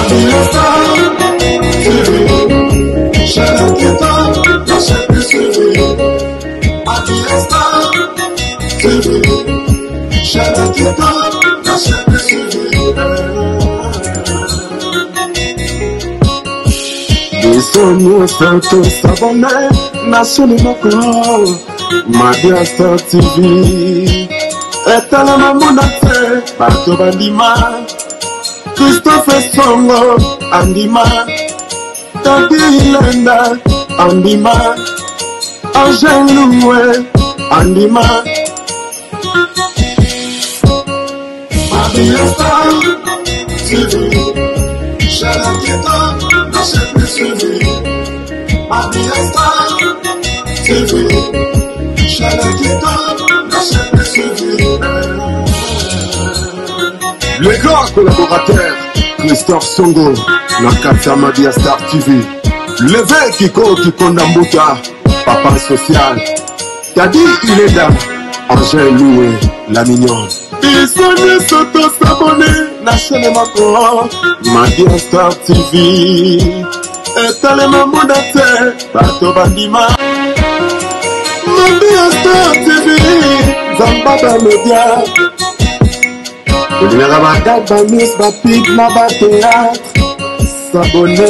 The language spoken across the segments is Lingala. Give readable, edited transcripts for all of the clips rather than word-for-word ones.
Biso nyonso tosabone na chaîne moko Mabia Star TV etalama mona te bato bandima Christophe Songo andima Tadi Ilenda andima Angel Loué andima Mabia Star TV Chaîne qui donne la chaîne plus suivie Mabia Star TV Chaîne qui donne la chaîne plus suivie Le grand collaborateur Christophe Songo na kati ya Mabia Star TV Leve Kiko Kikonda Mbuta Papa social Tadi Ilenda Angèle Loué la mignonne Biso nyonso tosabone na chaîne moko Mabia Star TV etalema mbunda te bato bandima Mabia Star TV Nzamba bamedia olingaka bagag bamis bapib na bateatre sabone.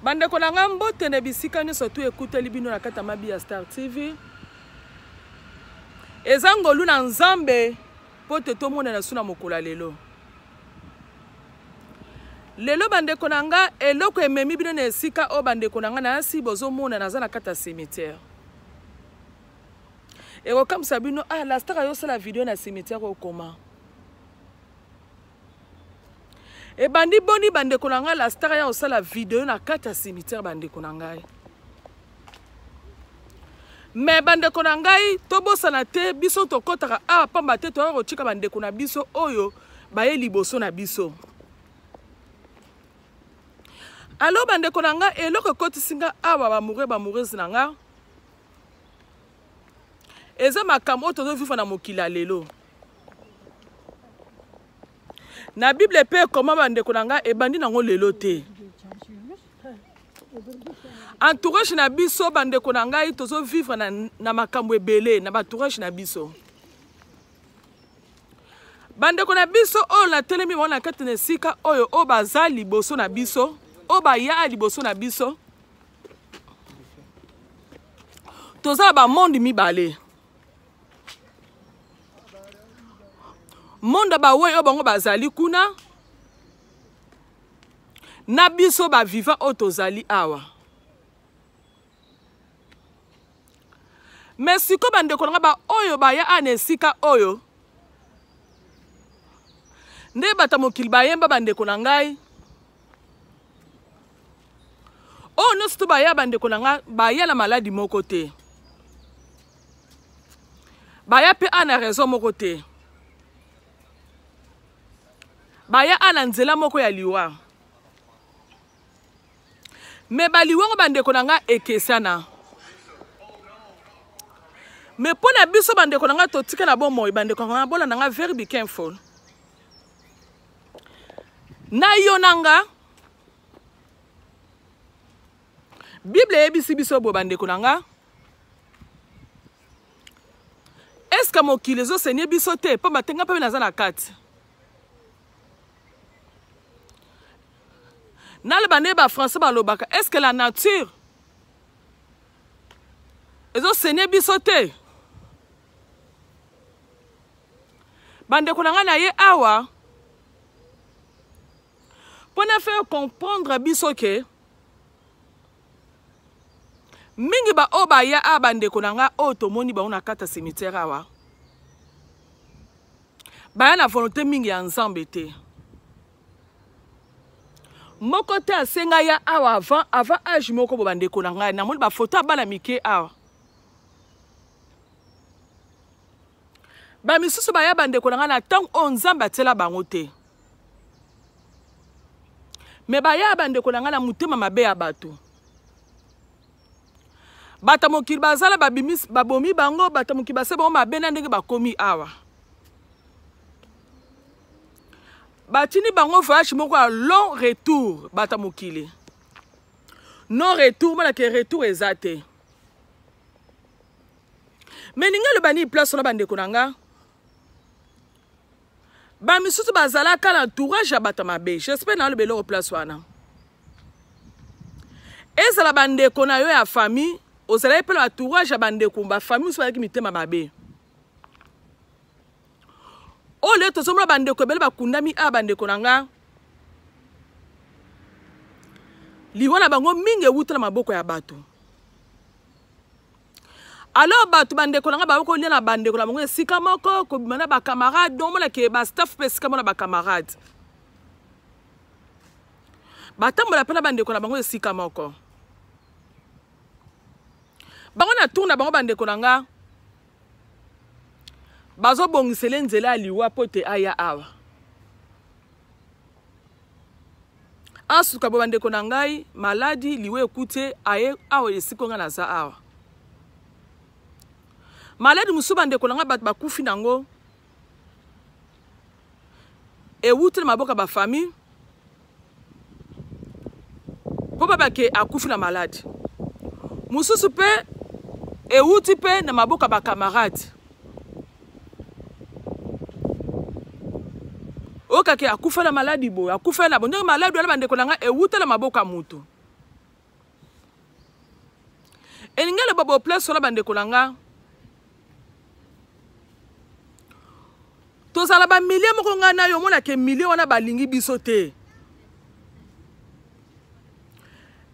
Bandeko na ngai, mbote na bisika nyonso tu ekuteli bino na kati ya Mabiya Star TV. Eza ngolu na Nzambe mpo te tomonana su na mokolo ya lelo. Lelo bandeko na ngai, eloko ememi bino na esika oyo bandeko na ngai nayasi bozomona naza na kati ya cimetière. Ekokamwisa bino, ah, la star ayosala video na cimetière okoma. Ebandi boni bandeko na ngai, la star ya kosala video na kati ya cimetière bandeko na ngai. Me bandeko na ngai, tobosana te biso tokɔtaka awa pamba te toyaka kotika bandeko na biso oyo baye liboso na biso. Alo bandeko na ngai, eloko ekotisi nga awa bamoureux bamoureuse na nga eza makambo oyo tozovivre na mokili ya lelo. Na Bible mpe ekoma bandeko na ngai, ebandi nango lelo te. Entourage na biso bandeko na ngai, tozovivre na, na makambo ebele na baentourage na biso. Bandeko na biso oyo natelemi bango na kati na esika oyo, oyo baza liboso na biso, oyo baya liboso na biso, toza na bamonde mibale. Monde bawei oyo bango bazali kuna, na biso ba vivant oyo tozali awa. Mais siko bandeko na nga ba oyo baya awa na esika oyo, nde bato ya mokili bayemba bandeko na ngai oyo nyonso to baya bandeko na nga baya na maladi moko te, baya mpe a na raison moko te, baya a na nzela moko ya liwa. Me baliwango bandeko na nga ekesana. Me mpo na biso bandeko na nga totika na bomoi bandeko na nga bolanda nga very be careful. Na yo na nga Bible eyebisi biso boye bandeko na nga, est-ce que mokili ezosenye biso te? Pamba te nga mpe naza na kati. Naloba nde ba français balobaka, est-ce que la nature ezosenye biso te? Bandeko na nga na ye awa mpo na faire comprendre biso ke mingi ba oyo baya awa bandeko na nga oyo tomoni bango na kati ya cimetière awa baya na volonté mingi ya Nzambe te. Moko te asenga ya awa avant, avant âge moko bo bandeko na ngai namoni ba photo ya bana mike awa. Ba misusu baya bandeko na ngai na ntango oyo Nzambe atiela bango te. Me baya bandeko na ngai na motema mabe ya bato. Bato ya mokili bazala babomi bango, bato ya mokili basala bango mabe na ndenge bakomi awa. Batindi bango voyage moko ya long retour, bato ya mokili. Non retour, mona ke retour eza te. Mais ninga loba nini place wana bandeko na nga? Ba misusu bazalaka na entourage ya bato mabe. J'espère na loba eloko place wana. Ezala bandeko na yo ya famille, ozalaki mpe na entourage ya bandeko ba famille mosusu bazalaki mitema mabe. Oyo lelo tozomona bandeko ebele bakundami awa bandeko na nga, liwa na bango mingi ewuta na maboko ya bato. Alors bato bandeko na nga bakoki kolia na bandeko na bango esika moko, kobima na bacamarade, donc omona ke ba staff mpe esika moko na bacamarade batambola mpe na bandeko na bango esika moko. Bango na tour na bango bandeko na nga bazobongisele nzela ya liwa mpo te aya awa. Asuka bo bandeko na ngai, maladi liwa ekute aye awa esika nga naza awa. Maladi mosusu bandeko na ngai bato bakufi nango ewuti na maboko ya bafamille mpo babake akufi na maladi. Mosusu mpe ewuti mpe na maboko ya bakamarade. Okake akufa na maladi boye, akufa na boye. Ndenge maladi wana bandeko na ngai ewuta na maboko ya moto. Elingi aloba bo place wana bandeko na ngai tozala ba milieu moko ngai na yo omona ke milieu wana balingi biso te.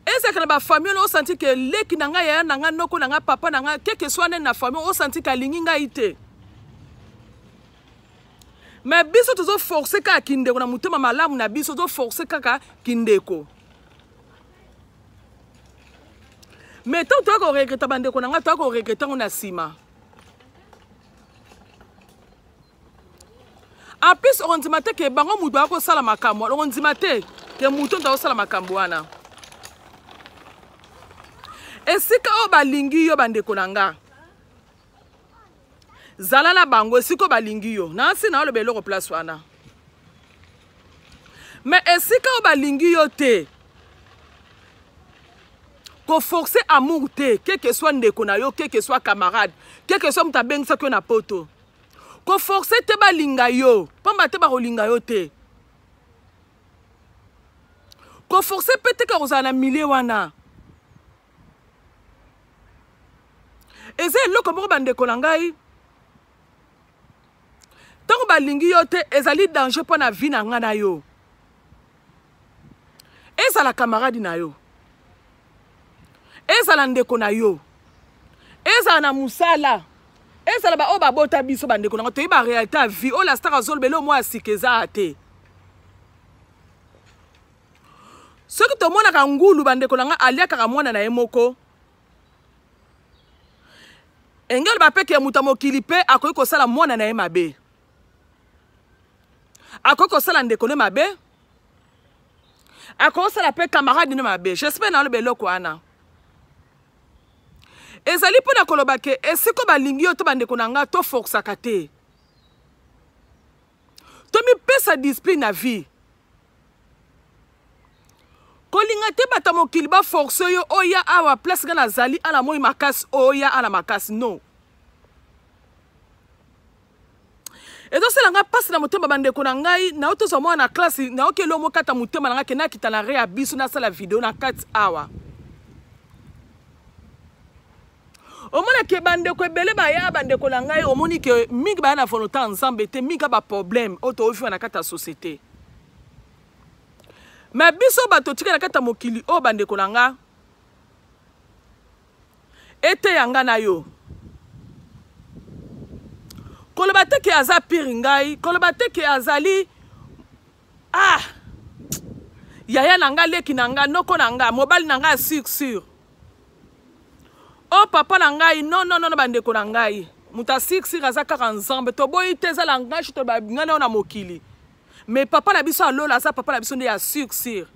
Ezalaka na ba famille wana osanti ke leki na ngai, yaya na ngai, noko na ngai, papa na ngai, quelque soit nani na famille osanti ke alingi ngai te. Mais biso tozo forcer kaka kindeko na motema malamu na biso, tozo forcer kaka kindeko. Mais tant toya ko regretter bandeko na ngai, toya ko regretter ngo na nsima. En plus okondima te ke bango moto akosala makambo wana, okondima te ke moto moto akosala makambo wana. Esika oyo balingi yo bandeko na nga, zala na bango esika oyo balingi yo. Na nsi na oloba eloko place wana. Mais esika oyo balingi yo te, ko forcer amour te, quel que soit ndeko na yo, quel que soit camarade, quel que soit moto abengisaki yo na poto. Ko forcer te balinga yo, pamba te bakolinga yo te. Ko forcer pe te ka kozala na milieu wana. Eza eloko moko bandeko na ngai, ntango balingi yo te ezali danger mpo na vie na ngai na yo. Ezala camarade na yo, ezala ndeko na yo, ezala na mosala, ezala ba oyo babota biso bandeko na ngai, toyebi ba réalité ya vie oyo la star azoloba eloko moko ya sika eza te. Soki tomonaka ngulu bandeko na ngai aliakaka mwana na ye moko, engeli bapeke ya moto ya mokili mpe akoki kosala mwana na ye mabe, akoki kosala ndeko ne mabe, akoki kosala mpe camarade ne mabe. J'espère naloba eloko wana ezali mpo na koloba ke esika balingi yo to bandeko na ngai toforçaka te, tomipesa discipline na vie. Kolinga te bato ya mokili baforce yo oya awa place nga nazali ala moi makasi, oya ala makasi, non. Ezosala nga mpasi na motema bandeko na ngai, nayo tozwa mwana na classe, nayoki eloko moko kata motema na ngai ke nakita na re ya biso nasala video na kati awa. Omona ke bandeko ebele baya bandeko na ngai, omoni ke mingi baya na volonté ya Nzambe te, mingi ba problème oyo toovivre na kati ya société. Mais biso bato tika na kati ya mokili oyo bandeko na nga, eteya nga na yo. Koloba te ke aza pire ngai, koloba te ke azali ah yaya na nga, leki na nga, noko na nga, mobali na nga sûr sûr. Oh papa na ngai, non non non bandeko na ngai. Moto ya sûr sûr aza kaka Nzambe, toboyi te eza langage to ba ngai na mokili. Mais papa na biso alola aza papa na biso nde ya sûr sûr.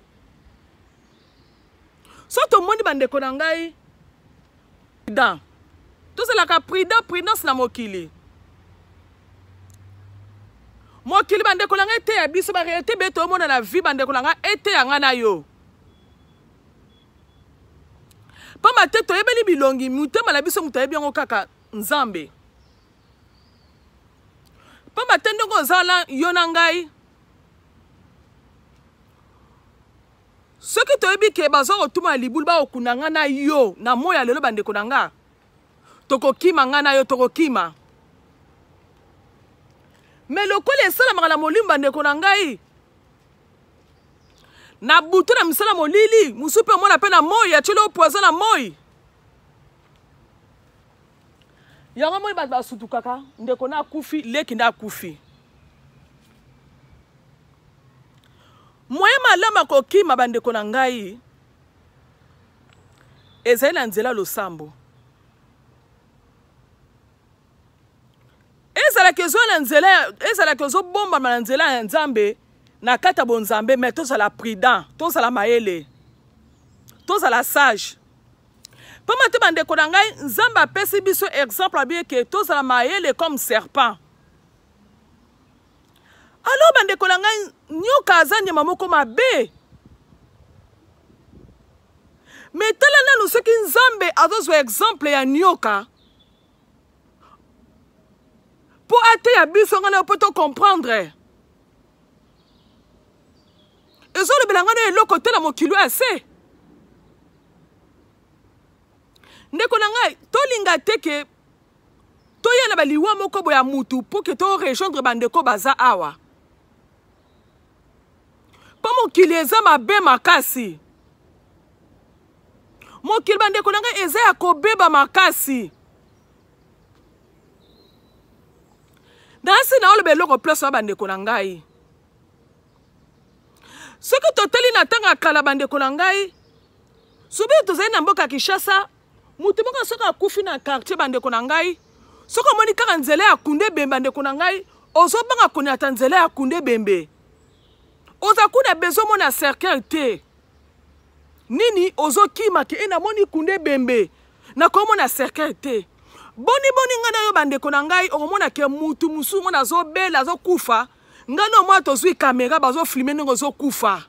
So tomoni bandeko na ngai prudent. Tozalaka prudent, prudence na mokili. Mokili bandeko na ngai eteya biso barealité ebele toomona na vie bandeko na ngai eteya ngai na yo. Pamba te toyebeli bilongi, motema na biso moto ayebi yango kaka Nzambe. Pamba te ndenge ozala yo na ngai, soki toyebi ke baza kotuma libulu bakokunda ngai na yo na moi ya lelo bandeko na ngai, tokokima ngai na yo tokokima. Me lokola esalamaka na molimo bandeko na ngai, na butu na misala molili mosusu mpe omona mpe na moi atyeli yo poison na moi yango moi bato basutukaka ndeko na akufi leki nde akufi moye malamu akokima bandeko na ngai ezali na nzela losambo Ezalaka ezwa na nzela, ezalaka ezobombama na nzela ya Nzambe na kati ya bonzambe, mais tozala prudent, tozala mayele, tozala sage. Pamba te bandeko na ngai, Nzambe apesi biso exemple abi eke tozala mayele comme serpent. Alors bandeko na ngai, nyoka aza nyama moko mabe. Mais tala nanu soki Nzambe azozwa exemple ya nyoka mpo ateya biso ngai na yo mpo to comprendre ezolobela ngai na eloko te na mokili oyo ya se ndeko na ngai tolinga te ke toya na baliwa moko boya mutu mpo ke to rejoindre bandeko baza awa mpo mokili eza mabe makasi mokili bandeko na ngai eza ya kobeba makasi nasi naoloba eloko place wa bandeko na ngai soki totali na ntango ya kala bandeko na ngai soki tozali na mboka ya kinshasa moto moko soki akufi na quartier bandeko na ngai soki omoni kaka nzela ya kunda ebembe bandeko na ngai ozobanga konyata nzela ya kunda ebembe oza kuna besoin omona cercueil te nini ozokima ke e namoni kunda ebembe nakomona cercueil te boni boni ngai na yo bandeko na ngai okomona ke mutu mosusu ngo nazobela azokufa ngai na omona tozwi kamera bazofilme ndenge ozokufa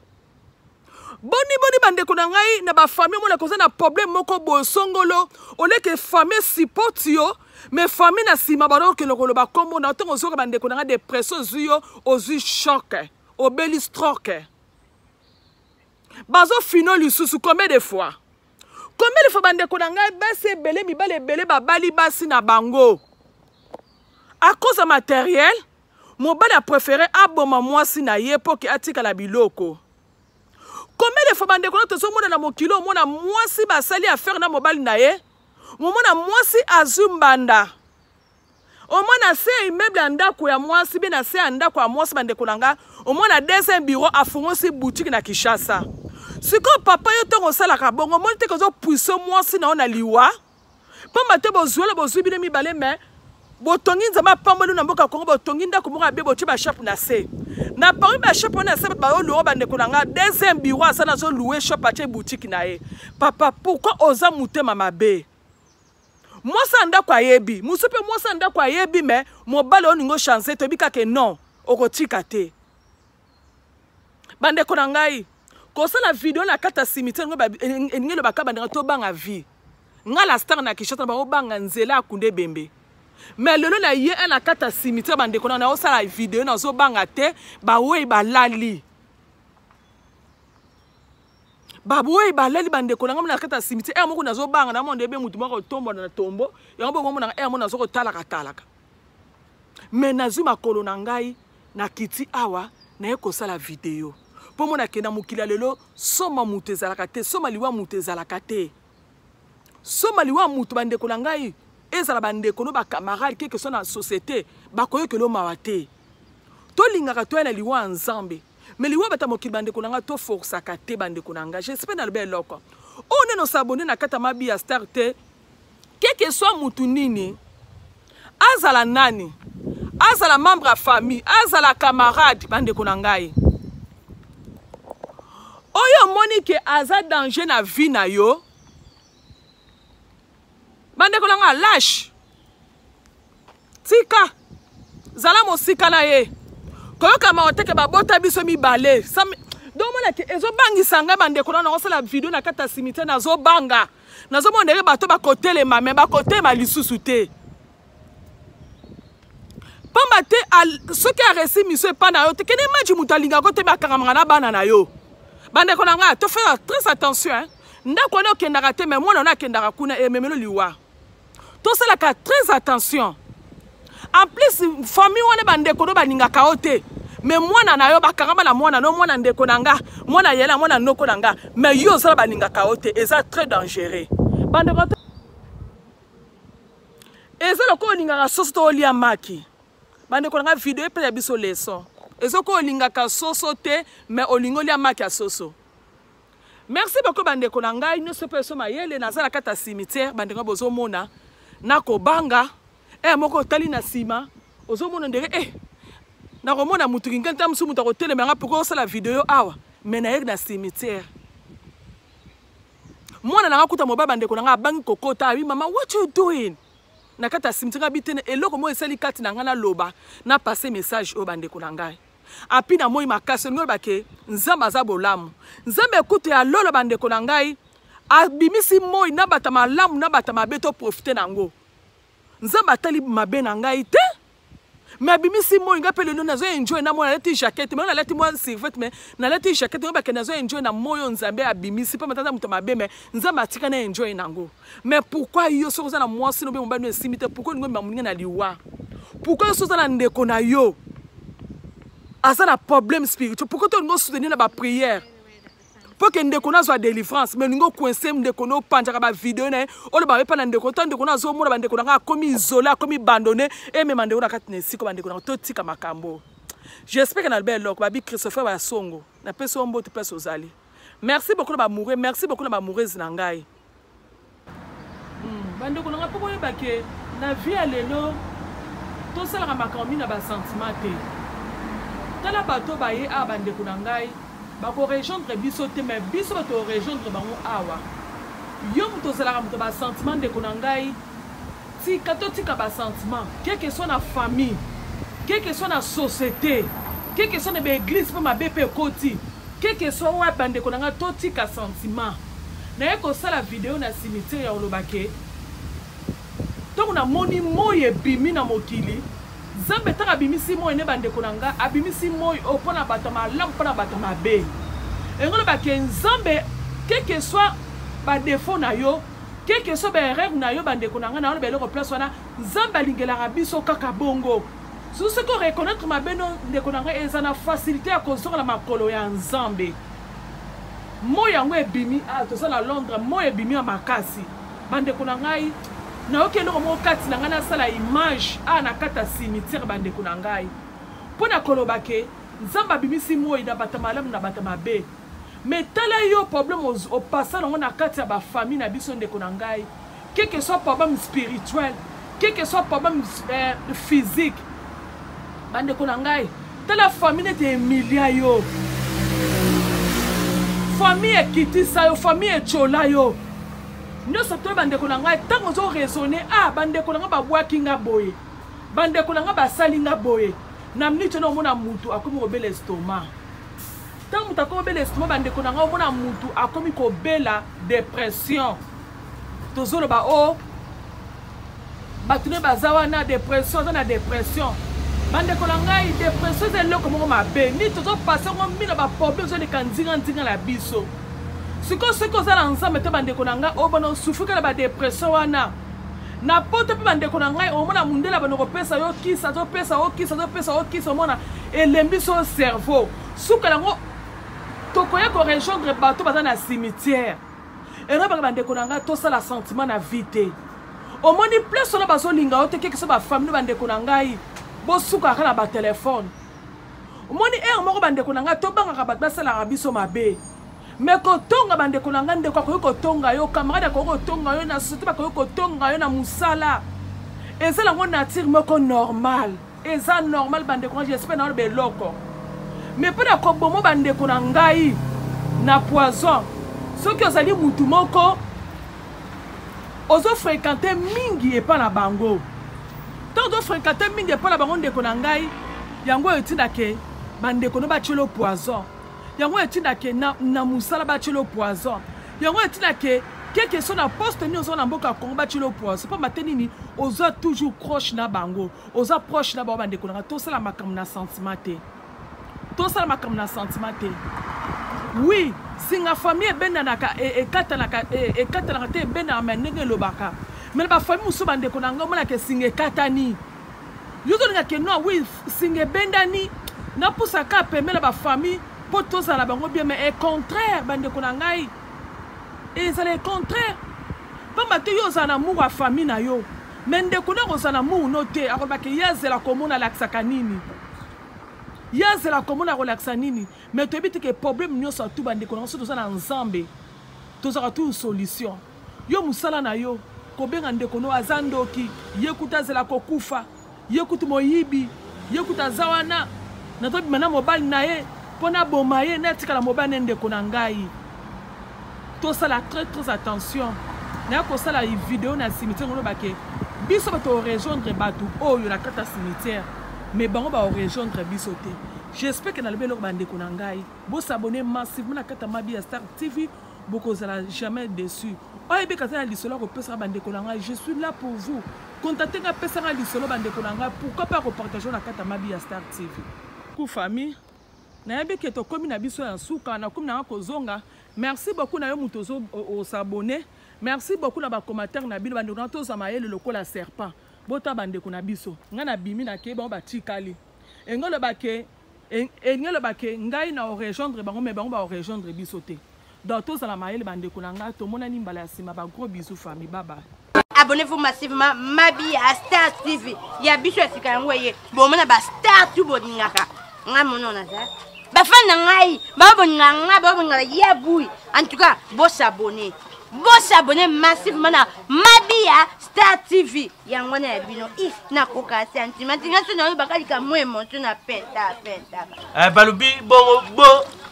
boni boni bandeko na ngai na bafamille omona koza na problème moko boye songolo oleke famille supporte yo mais famille na nsima bazokende koloba nkombo na yo ntango ozoka bandeko na ngai depression ozwi yo ozwi choc obeli stroke bazofino lisusu combien de fois combien de fois bandeko na ngai basi ebele mibali ebele babali basi na bango à cause ya materiel mobali aprefere aboma mwasi na ye mpo ke atikala biloko combien de fois bandeko na tozomona na mokili omona mwasi basali affaire na mobali na ye momona mwasi azwi mbanda omona se ya immeuble ya ndako ya mwasi be na se ya ndako ya mwasi bandeko na nga omona deuxième bureau afongosi boutique na Kinshasa sikoyo papa yo ntongo osalaka bongo omoni te kozopuise mwasi na yo na liwa pamba te bozuela bozwi bino mibale me botongi nzambe apamboli na mboka kongo botongi ndako moko ya be botie bashop na se na parmi bashop wana ya se bato baoluwa bandeko na nga deuxième bureau aza nazoluwe shop atie boutique na ye papa pourquoi oza motema mabe mwasi ya ndako ayebi mosusu mpe mwasi ya ndako ayebi me mobali oyo olingi ochange toyebi kaka non okotika te bandeko na ngai kosala video na kati ya cimetière ngo elingi elobaka bandeko tobanga vie nga la star na kinshasa baobanga nzela ya kunda ebembe me lelo na ye na kati ya cimetière bandeko na naosala video nazobanga te bawei balali baboyi balali bandeko na ngai na kati ya cimetière ere moko nazobanga na mona ebe motu moko otombola na tombo yango bongo monaka ere moko nazo kotalaka talaka me nazwi makolo na ngai nakiti awa naye kosala video mpo mona ke na mokili ya lelo soma moto ezalaka te soma liwa moto ezalaka te soma liwa moto bandeko na ngai ezala bandeko no bacamarade keke so na société bakoyokelo mawa te tolingaka toya na liwa ya nzambe Mais liwa bata mokili bandeko na nga to forçaka te bandeko na nga. J'espère na loba eloko. Oyo neno s'abonner na kata mabi ya star te. Quel que soit mutu nini azala nani azala membre ya famille azala camarade bandeko na ngai oyo omoni ke aza danger na vie na yo bandeko na ngai lâche tika zala mosika na ye Koyoka mawa te ke babota biso mibale. Donc mona ke ezobangisa ngai bandeko na nakosala video na kati ya cimetière, nazobanga. Nazomona ndenge bato bakotelema me bakotelema lisusu te. Pamba te soki aresi miso epa na yo te, kende maji moto alingaka te, bakangamaka na bana na yo. Bandeko na ngai, to faire très attention hein. Ndako wana okendaka te, me mwana wana akendaka kuna ememelo liwa. Tosalaka très attention. En plus famille wana bandeko no balingaka yo te, me mwana na yo bakangama na mwana no, mwana ndeko na nga, mwana yela, mwana noko na nga, me yo ozala balingaka yo te. Eza très dangereux bandeko. Eza lokola olingaka soso to olia maki. Bandeko na nga, video epesa biso leçon. Ezoki olingaka soso te, me olingi olia maki ya soso. Merci beaucoup bandeko na ngai nyonso mpe so mayele. Naza na kati ya cimetière bandeko, bozomona nakobanga e moko otali na nsima, ozomona ndenge e nakomona mutu kinga nta mosusu moto akotelema yanga poko osala video awa, me nayeki na cimetière. Mwana na nga kuta mobali, bandeko na nga, abangi kokota. Abi, mama, what you doing na kati ya cimetière? Abi te, eloko moko esali kati na ngai, naloba, na passe message oyo bandeko na ngai. Api na moi makasi, olingi oloba ke Nzambe aza bolamu. Nzambe ekutu ya lolo bandeko na ngai abimisi moi na bato malamu na bato mabe, to profite na yango. Nzambe atali mabe na ngai te, me abimisi moi. Ngai mpe lelo nazo enjoy na moi, nalati jaquette, me nalati mwa survêt, me nalati jaquette oyo bakende, nazo enjoy na moi oyo Nzambe abimisi. Mpo matata moto mabe, me Nzambe atika na enjoy nango. Mais pourquoi yo soki oza na mwasi no mpe mobali no esimbi te, pourquoi olingi omema moninga na liwa? Pourquoi yo soki oza na ndeko na yo aza na problème spirituel, pourquoi to olingi osoutenir na baprière mpo ke ndeko na azwa délivrance, mais olingi ocoince ndeko na, opanzaka bavideo na ye, oloba epa na ndeko to ndeko na azomona? Bandeko na ngai, akomi isole, akomi abandonné, emema ndeko na kati na esika. Bandeko na, totika makambo. J'espère que na loba eloko. Babi Christopher Basongo, napesi yo mbote place ozali. Merci beaucoup na bamoureux, merci beaucoup na bamoureuse na ngai. Bandeko na ngai, mpo boyeba ke na vie ya lelo tosalaka makambo mingi na basentiment te. Tala bato baye awa, bandeko na ngai, bakorejoindre biso te, mais biso bato korejoindre bango awa. Yo moto ozalaka moto basentiment, ndeko na ngai, tika, totika basentiment. Quel que soit na famille, quel que soit na société, quel que soit na baeglise mpe mabe mpe ekoti, quel que soit wapi, bandeko na ngai, totika sentiment. Naye kosala video na cimetière ya koloba ke ntango namoni moi ebimi na mokili, Nzambe ntango abimisi moi ne, bandeko na ngai, abimisi moi oyo mpo na bato ya malamu, mpo na bato mabe. Engo loba ke Nzambe, quel que soit badefo na yo, quel que soit baerreur na yo, bandeko na ngai, na oloba eloko place wana, Nzambe alingelaka biso kaka bongo. Susu soki oreconnaitre mabe no, ndeko na ngai, eza na facilité ya kozonga na makolo ya Nzambe. Moi yango ebimi ah, toza na Londres, moi ebimi ya makasi. Bandeko na ngai, nayoki eloko moko kati na ngai, nasala image awa na kati ya cimetière, bandeko na ngai, mpo na koloba ke Nzambe abimisi moi na bato malamu na bato mabe. Mais tala yo problème opasa nango na kati ya bafamille na biso, ndeko na ngai, quel que soit problème spirituel, quel que soit problème physique, bandeko na ngai, tala famille neti emilia yo, famille ekitisa yo, famille etyola yo, nyonso toye. Bandeko na ngai, ntango ozo raisonne, ah, bandeko na ngai babwaki nga boye, bandeko na ngai basali nga boye, na minute wana omona mutu akomi kobela estomac. Ntango moto akomi kobela estomac, bandeko na ngai, omona mutu akomi kobela dépression. Tozoloba o oh, bato nde baza wana dépression, aza na dépression. Bandeko na ngai, dépression eza eloko moko mabe nini tozopase yango mingi na baproblème ezoleka nzinga-nzinga na biso. Sikoyo soki oza na Nzambe te, bandeko na ngai, oyo bana osufrika na badepression wana na poto mpe, bandeko na ngai, omona mundele abanda kopesa yo kisi, azopesa yo kisi, azopesa yo kisi, omona elembisi yo cerveau. Suka yango tokoya korejoindre bato baza na cimetière. Elobaka, bandeko na ngai, tosala sentiment na vie te. Omoni place wana bazolinga yo te, keke so bafamille. Bandeko na ngai, bosukaka na batelefone. Omoni heure moko, bandeko na ngai, tobangaka bato basalaka biso mabe, me kotonga, bandeko na ngai, ndeko akoki kotonga yo, camarade akoki kotonga yo, na société bakoki kotonga yo, na mosala, eza nango nature moko normal, eza normal. Bandeko na, j'espère na oloba eloko. Me mpo na kobomo, bandeko na ngai, na poison, soki ozali mutu moko ozofréquente mingi epa na bango, ntango ozofréquente mingi epa na bango, ndeko na ngai, yango oyo etindake. Bandeko no batieli yo poison. Yango etinda ke na, na mosala batieli yo poison. Yango etinda ke quelque soit na poste nini oza na mboka ya Congo batieli yo poison. Pamba te nini? Oza toujours proche na bango. Oza proche na bango bandeko na nga. Tosala makambo na sentiment te. Tosala makambo na sentiment te. Oui, singa famille ebendanaka e, ekatanaka e, ekatanaka te ebendaka mais ndenge elobaka. Mais na ba famille mosusu bandeko na nga omonaka singa ekatani. Yo ozolinga ke non oui singa ebendani napusa kaka pembe na ba famille mpo tozala bango bien mais e contraire bandeko na ngai ezala e contraire pamba te yo ozala na amour ya famille na yo mais ndeko na akozala na amour no te akoloba ke ye azela komona alakisaka nini ye azela komona akolakisa nini mais toyebi te ke problème nyonso atu bandeko na biso toza na nzambe tozalaka tu solution yo mosala na yo kobenga ndeko no aza ndoki ye kutu azela kokufa ye kutu moyibi ye kutu aza wana nazobima na mobali na ye mpo naboma ye natikala mobali na ndeko na ngai tosala très très attention naya kosala video na cimetière ngolo bake biso bato rejoindre bato oyo na kati ya cimetière mais bango ba rejoindre biso te j'espère que nalobi eloko bandeko na ngai bosabonne massivement na kati ya mabi ya star tv bokozala jamais déçu oyo ebeka aza na lisolo ya kopesaka bandeko na ngai je suis là pour vous contacte ngai pesa ngai lisolo bandeko na ngai pourquoi pas kopartage na kati ya mabi ya star tv ku famille nayebi ke tokomi na biso ya nsuka nakomi na nga kozonga merci beaucoup na yo moto osabone merci beaucoup na bacommentaire na bino bandeko na tozwa mayele lokola serpent bota bandeko na biso ngai nabimi nakei bango batikali engo loba ke elingi eloba ke ngai na orejoindre bango mais bango baorejoindre biso te donc tozala mayele bandeko na ngai tomonani mbala ya nsima ba gros bisous famille baba abonnez-vous massivement mabi ya star tv ya biso ya sika yango eye bomona ba star tu bolingaka ngai mono naza bafani na ngai bao bolingaka ngai bao bolingaka ya bui en tout cas bosabonne bosabonne massivement na mabi ya star tv yango wana ya bino i nakoka sentiment nga so nayobaka likambo emotion na penta penta eh, balobi bongo bo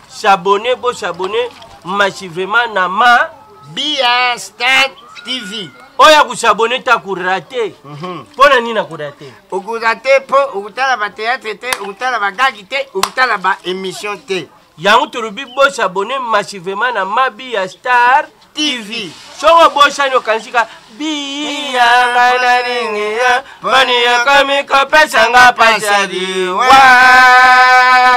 s'abonner bo s'abonner massivement na ma bia star tv oyo akosabone te akorate mhm. mpo na nini akorate okorate mpo okotala bateatre te okotala bagagi te okotala baémission te yango tolobi bosabone massivement na mabi ya star tv soki obosani okanisi ka biya ngai nalingi ya bani ekomi kopesa nga pasi ya liwa.